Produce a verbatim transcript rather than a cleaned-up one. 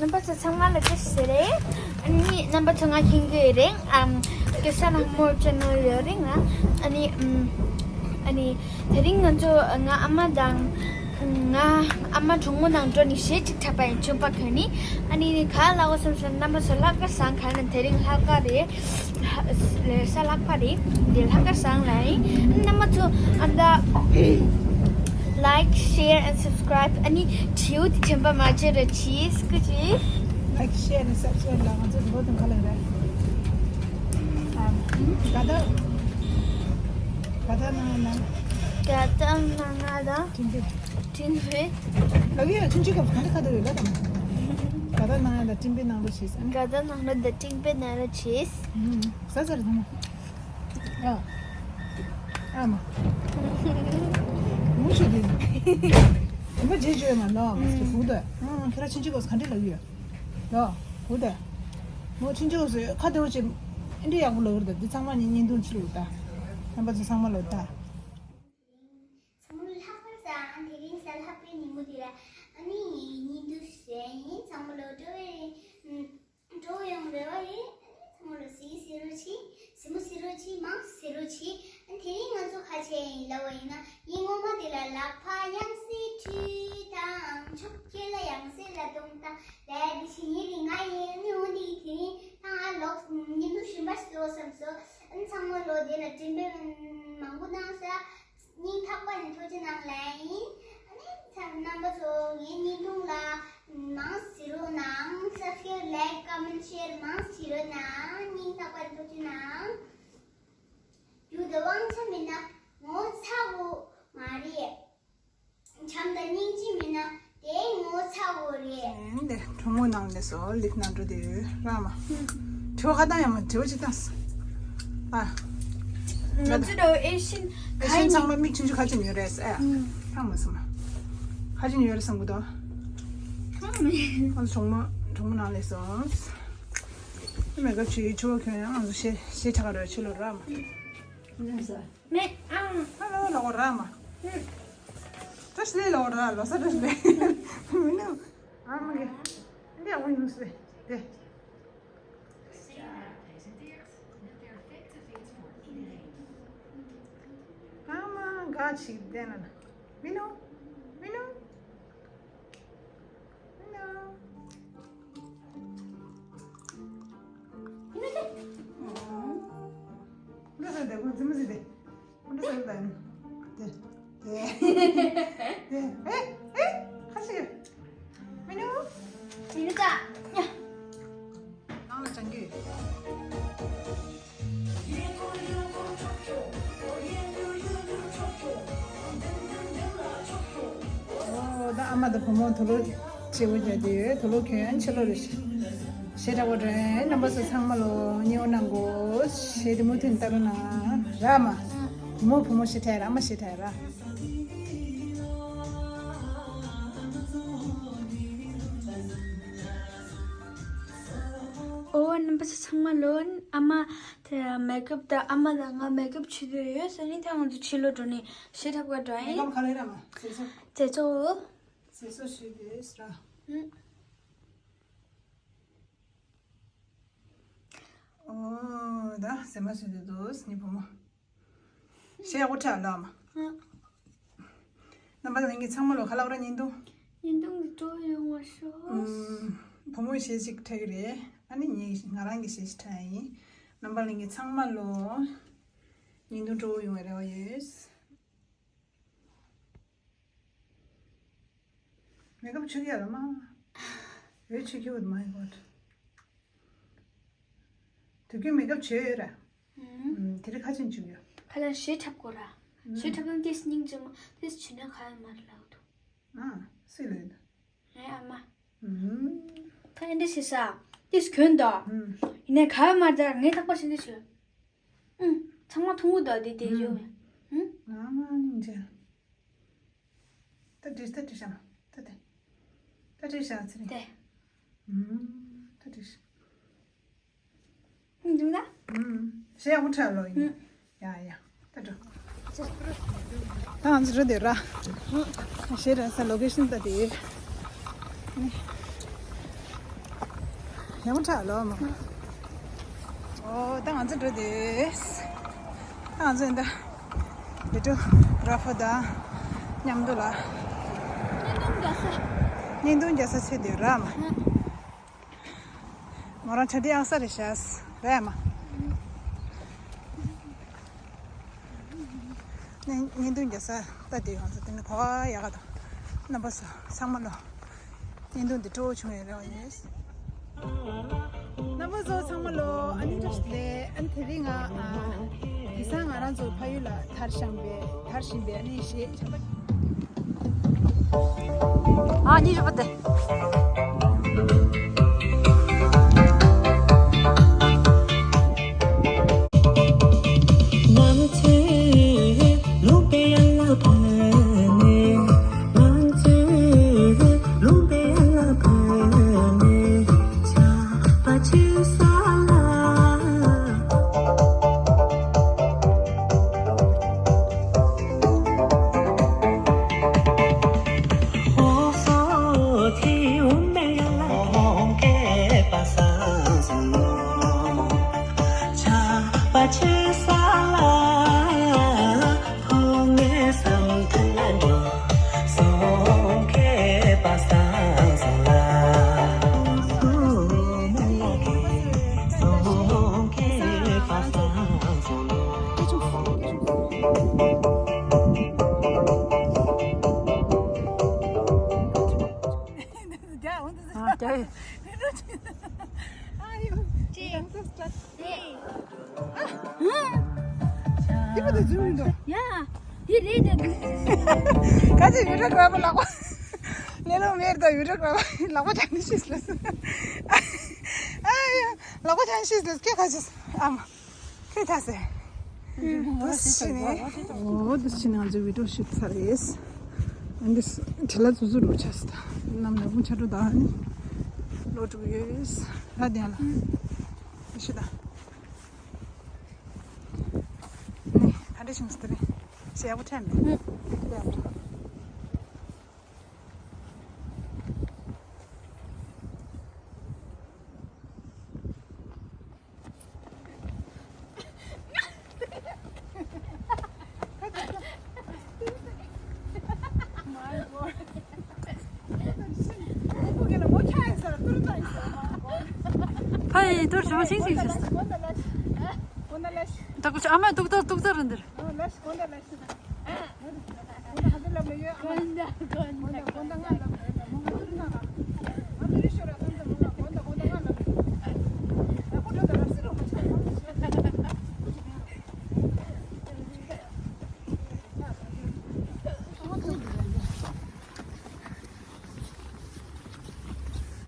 རྣམ་པ་ཚོ་ཚང་མ་ལ་བཀྲ་ཤིས་བདེ་ལེགས། ཨ་ནི་རྣམ་པ་ཚོ་ང་མཁྱེན་གྱི་ཡོད་རེད། ཨམ། སྐལ་བཟང་ནག་མོ་ཅེ་ནལ་ཡོད་རེད་ང་། ཨ་ནི་ཨམ། ཨ་ནི་དེ་རིང་ང་ཚོ་ང་ཨ་མ་དང་ང་ཨ་མ་གྲོགས་མོ་ནང་འགྲོ་ནས་གཞས་གཅིག་འཁྲབ་པ་ཡིན། ཆུང་པ་གོན་ནི། ཨ་ནི་ག་ལ་འོ་བསམ་སོང་། རྣམ་པ་ཚོ་ལྷག་དཀར་བཟང་། ག་ལ་དེ་རིང་ལྷག་དཀར་རེད། ལས་ས་ལྷག་པ་རེད། འདི་ལྷག་དཀར་བཟང་ལ་ཡིན། རྣམ་པ་ཚོ་ཨ་ད། Like, share and subscribe. ཨ་ནི་བྲིའུ་དེ་དྲན་པ་མ་བརྗེད་རོགས་གྱིས། ཀུ་ཅི། Like, share and subscribe ལ་ང་ཚོ་འགྲོ་དང་ག་ལ་རེད། ཨ། ག་ད། ག་ད་ན་ན། ག་ད་ན་ན་ད། ཀྲིན་པེ། ཀྲིན་པེ། ལག་ཡོད་ཆུང་ཆུང་ག་ག་ད་ག་ད་ཡོད་ལ་དང་། ག་ད་ན་ན་ད་ཀྲིན་པེ་ནང་རོ་ཆིས། ཨ་ནི། ག་ད་ན་ན་ད་ཀྲིན་པེ་ནང་རོ་ཆིས། ཨུམ། ཟ་ཟ་རེད་དང་། ཨ། ཨ་མ། མུ་ཆུ་དེ། དེ་མ་རྗེས་བརྗོད་མ་ནོ། མ་སྐྱེ་ཧུ་དོ། ཨང་། ཁྱེད་རང་ཕྱིན་ཅི་གོ་ག་འདྲ་ལབ་ཡོད། ལོ། ཧུ་དོ། མོ་ཕྱིན་ཅི་གོ་སོ་ཁ་དེ་བོ་ཆེ། ཨེ་འདྲ་ཡག་པོ་ལབ་ཡོད་ད། འདི་ཚང་མ་ནི་བརྙན་ཐུང་ཆུ་ལུག་ད། རྣམ་པ་ཚོ་ཚང་མ་ལོ་ད། ཚང་མ་ལྷག་པར་ཟ། དེ་རིང་གཟའ་ལྷག་པའི་ཉིན་མོ་དེ་ལ་ཨ་ནི་བརྙན་ཐུང་བཟོས་ཡིན། ཚང་མ་ལོ་འགྲོ་བའི། འགྲོ་ཡོང་རེ་བ་ཡིན། ཨ་ནི་ཚང་མ་ལོ་གཟིགས་གཟིགས་རོགས་གྱིས། གཟིགས་མོ་གཟིགས་རོགས་གྱིས། མང་གཟིགས་རོགས་གྱིས། ཨ་ནི་དེ་རིང་ང་ཚོ་ག་བྱས་ཡིན་ལབ་པ་ཡིན་ན། ཉིན་ངོ་མ་དེ་ལ་ལག་པ་ཡང་སེ་ཁྲུས་དང་། ཆུ་སྐྱེས་ལ་ཡང་སེ་ལ་བཏུང་དང་། ལས་དེ་བྱས་ཉིན་རེ་ང་ཡིན། ཨ་ནི་འོ་འདི་གི་དེ་རིང་ད་ང་ལོག་བརྙན་ཐུང་གཞན་པ་བཟོ་བསམ་སོང་། ཨ་ནི་ཚང་མ་ལོ་དེ་ལ་དྲན་པའི་མང་པོ་གནང་ཤག་སྙིང་ཐག་པ་ནས་ཐུགས་རྗེ་གནང་ལབ་ཡིན། ཨ་ནི་ཚང་རྣམ་པ་ཚོ་ངའི་བརྙན་ཐུང་ལ་མང་གཟིགས་རོགས་གནང་། Subscribe, like, comment, share མང་གཟིགས་རོགས་གནང་། སྙིང་ཐག་པ་ནས་ཐུགས་རྗེ་གནང་། རྒྱུ་དང་དབང་ཆ་མེད་ན་ངོ་ཚ་བོ་མ་རེད། བྱམས་དང་སྙིང་རྗེ་མེད་ན་དེ་ངོ་ཚ་བོ་རེད། ཨེ་འདི་གྲོགས་མོ་ནང་ལས་སོ་ལིབ་ནང་འགྲོ་དེ་ཡོད་ར་མ། དྲི་བ་ཁ་བཏང་ཡང་མ་དྲི་བ་ཅིག་བཏང་། ཨ། ང་ཚོ་ཨེ་ཤིན། ཨེ་ཤིན་ཚང་མ་མིག་ཆུང་ཆུང་ཁ་ཅིག་ཡོད་རེད་ཨ། ཨ། བཏང་མ་སོང་། ཁ་ཅིག་ཡོད་རེད་བསམ་གི་འདུག་ཨ། ང་ཚོ་གྲོགས་མོ་གྲོགས་མོ་ནང་ལས་སོ། མེ་ཀབ་བྱེད་ཆུ་བ་ཁྱོད་ཡང་ང་ཚོ་ཤེས་ཤེས་ཁྲ་ག་རེ་ཕྱི་ལོ་ར་མ། མེ་ཨང་། ཧ་ལོ་ལོ་ར་མ། ཏྲ་ཤི་ལེ་ལོ་ར་ལོ་ས་ཏྲ་ཤི་ལེ། མི་ནུ། ཨ་མ་གི། འདི་ཨ་ཁུ་ཡུང་སེ། དེ། ཨ་མ་ག་ཅིག་བསྡད་ན་ན། མི་ནུ། མི་ནུ། མི་ནུ། འདི་ཟེར་དེ་ཁོ་རྫི་མ་ཟེར་དེ། འདི་ཟེར་དེ། དེ། དེ། དེ། ཨེ། ཨེ། ཁ་ཤི། མི་ནུ། མི་ནུ་ད། ཡ། ནང་ལ་སྦྱང་གི། ཨོ། ད་ཨ་མ་དང་བུ་མོ་དུ་ལོ་བྱེད་པོ་བྱ་དེ་ཡོད། དུ་ལོ་ཁྱོད་ཕྱི་ལོ་རེ་ཞིག་ཞེ་དྲག་པོ་རེད། རྣམ་པ་ཚོ་ཚང་མ་ལོ་སྙེའུ་གནང་གོ། ཞེ་དེ་མུ་མཐུད་ལྟ་རོགས་གནང་ར་མ། བུ་མོ་བུ་མོ་ཞེ་དྲག་ར་མ་ཞེ་དྲག་ར། ཨོ་རྣམ་པ་ཚོ་ཚང་མ་ལོ། ཨ་མ་དེ་མེ་ཀབ་དང་ཨ་མ་དང་ང་མེ་ཀབ་བྱེད་དུ་ཡོད་ས་ནི་ད་ང་ཚོ་ཕྱི་ལོ་འགྲོ་ནས་ཞེ་དྲག་པོ་འགྲོ་ཡིན། མེ་ཀབ་ག་ལ་ཡིན་ར་མ། ཟས་སོ། ཟས་སོ། ཟས་སོ་ཞུས་དེ་ར། ཨོ་ད་ཟས་མ་ཟོས་དེ་དོ་སི་ནི་བུ་མོ། ཞེ་ཡག་པོ་ཁྲ་ལ་མ། རྣམ་པ་ལྷན་རྒྱས་ཚང་མ་ལོ་ཁ་ལག་ར་བརྙན་ཐུང་། བརྙན་ཐུང་གི་སྤྲོ་ཡོང་བ་ཤོག་བུ་མོ་གཞས་ཤིག་འཁྲབ་ཀྱི་རེད། ཨ་ནི་ངས་ང་རང་གི་གཞས་ཤིག་འཁྲབ་ཡིན། རྣམ་པ་ལྷན་རྒྱས་ཚང་མ་ལོ། བརྙན་ཐུང་སྤྲོ་བོ་ཡོང་བའི་རེ་བ་ཡོད། མེ་ཀབ་བྱེད་ཀྱི་ཡོད་ལ་མ། འོད་བྱེད་ཀྱི་ཡོད། My God། དུས་རྒྱུན་མེ་ཀབ་བྱེད་ཡོད་ར། ཨུམ། དེ་རིང་ཁ་ཆེམས་བྱུག་ཡོད། ཁ་ལ་ཞེ་འཁྲབ་དགོས་ར། ཞེ་འཁྲབ་ན་ཏིས་སྙིང་རྗེ་མོ་ཏིས་བྱུས་ན་ཁ་ཡ་མར་ལག་ཏུ། ཨ། སུས་ལབ་ཡོད། ངའི་ཨ་མ། ཨུམ། ད་ཨེ་འདྲ་ཞེ་ས། ཏིས་གྱོན་དོ། ཨུམ། ཡིན་ནའི་ཁ་ཡ་མར་ད་ངས་ཐག་པ་ཞེ་འདྲ་ཞུ། ཨུམ། ཚང་མ་མཐོང་གི་འདུག་དེ་དེ་ཡོད། ཨུམ། ཨ་མ་སྙིང་རྗེ། ད་དྲིས་ད་དྲིས་ཤ་མ། ད་དེ། ད་དྲིས་ཤ་ཚེ་རིང་། དེ། ཨུམ། ད་དྲིས་ཤ། འདུག་ན། ཨུམ། ཞེ་ཡག་པོ་འཁྲབ་ལོ་ཡིན། ཨུམ། ཡ་ཡ། ད་འགྲོ། ད་ང་ཚོ་འགྲོ་དེ་ར། ཞེ་ར་ས་ལོ་ཀེ་ཤན་ད་དེ། ཡག་པོ་ཆགས་ལོ་མ། ཨོ་ད་ང་ཚོ་འགྲོ་དེས། ད་ང་ཚོ་འདི་བི་ཌི་ཡོ་གྷ་ར་ཕར་དང་མཉམ་དུ་ལ། བརྙན་ཐུང་རྒྱག་ས། བརྙན་ཐུང་རྒྱག་ས་ཚེ་འདི་ར་མ། ང་རང་ཆ་འདི་ཨང་ས་རེད་ཤག་རེད་མ། ནས་བརྙན་ཐུང་རྒྱག་ས་ལྟ་དེ་ཡོང་ཚེ་དེ་ནི་གོ་བ་ཡག་ག་དང་། རྣམ་པ་ཚོ་ཚང་མ་ལོ། བརྙན་ཐུང་འདི་སྤྲོ་བོ་བྱུང་ཡོད་རེད་བ་ཡིན། རྣམ་པ་ཚོ་ཚང་མ་ལོ། ཨ་ནི་བཀྲ་ཤིས་བདེ་ལེགས། ཨ་ནི་དེ་རིང་ང་ཨ་དེང་སང་ང་རང་ཚོ་ཕ་ཡུལ་ལ་ཐར་ཤང་པའི་ཐར་བཞིན་པའི་ཨ་ནི་གཞས་ཆ་པ། ཨ་ནི་རེད་པ་དེ། ཡ། དེ་རེད་དེ། ག་ཚོད་བི་ཌི་ཡོ་གྷ་ར་ཕར་ལག་པ། ལེ་ལོ་མེར་དང་བི་ཌི་ཡོ་གྷ་ར་ཕར་ལག་པ་འཆང་ནི་ཤེས་ལ། ཨ་ཡ། ལག་པ་འཆང་ཤེས་ལ་སྐད་ག་ཚོད་ཨ་མ། ཁྱོད་ཐ་སེ། འདུ་ཕྱི་ནས། འོ་འདུ་ཕྱི་ནས་ང་ཚོའི་བི་ཌི་ཡོ་ཤུ་ཊི་ཚར་རེད། འདི་བྲེལ་ལ་ཙུ་ཙུ་རུ་ཆགས་སོང་། ནམ་ནག་མོ་ཆ་འགྲོ་ད་ནི། ལོ་དྲུག་ཡོད། ལ་དེ་ལ། འདི་ཤི་ད། ནི་ག་འདྲ་བྱུང་སོང་དེ་རིང་། ཞེ་ཡག་པོ་འཁྲབ་མེད། ཡག་པོ། ཕ་ཡི་ཏུར་བྱུང་ཤིང་ཤིང་ཤིང་། ད་ཀུ་ཅི་ཨ་མ་ཏུག་ཏུག་ཏུག་ཏུ་རུ་འདིར།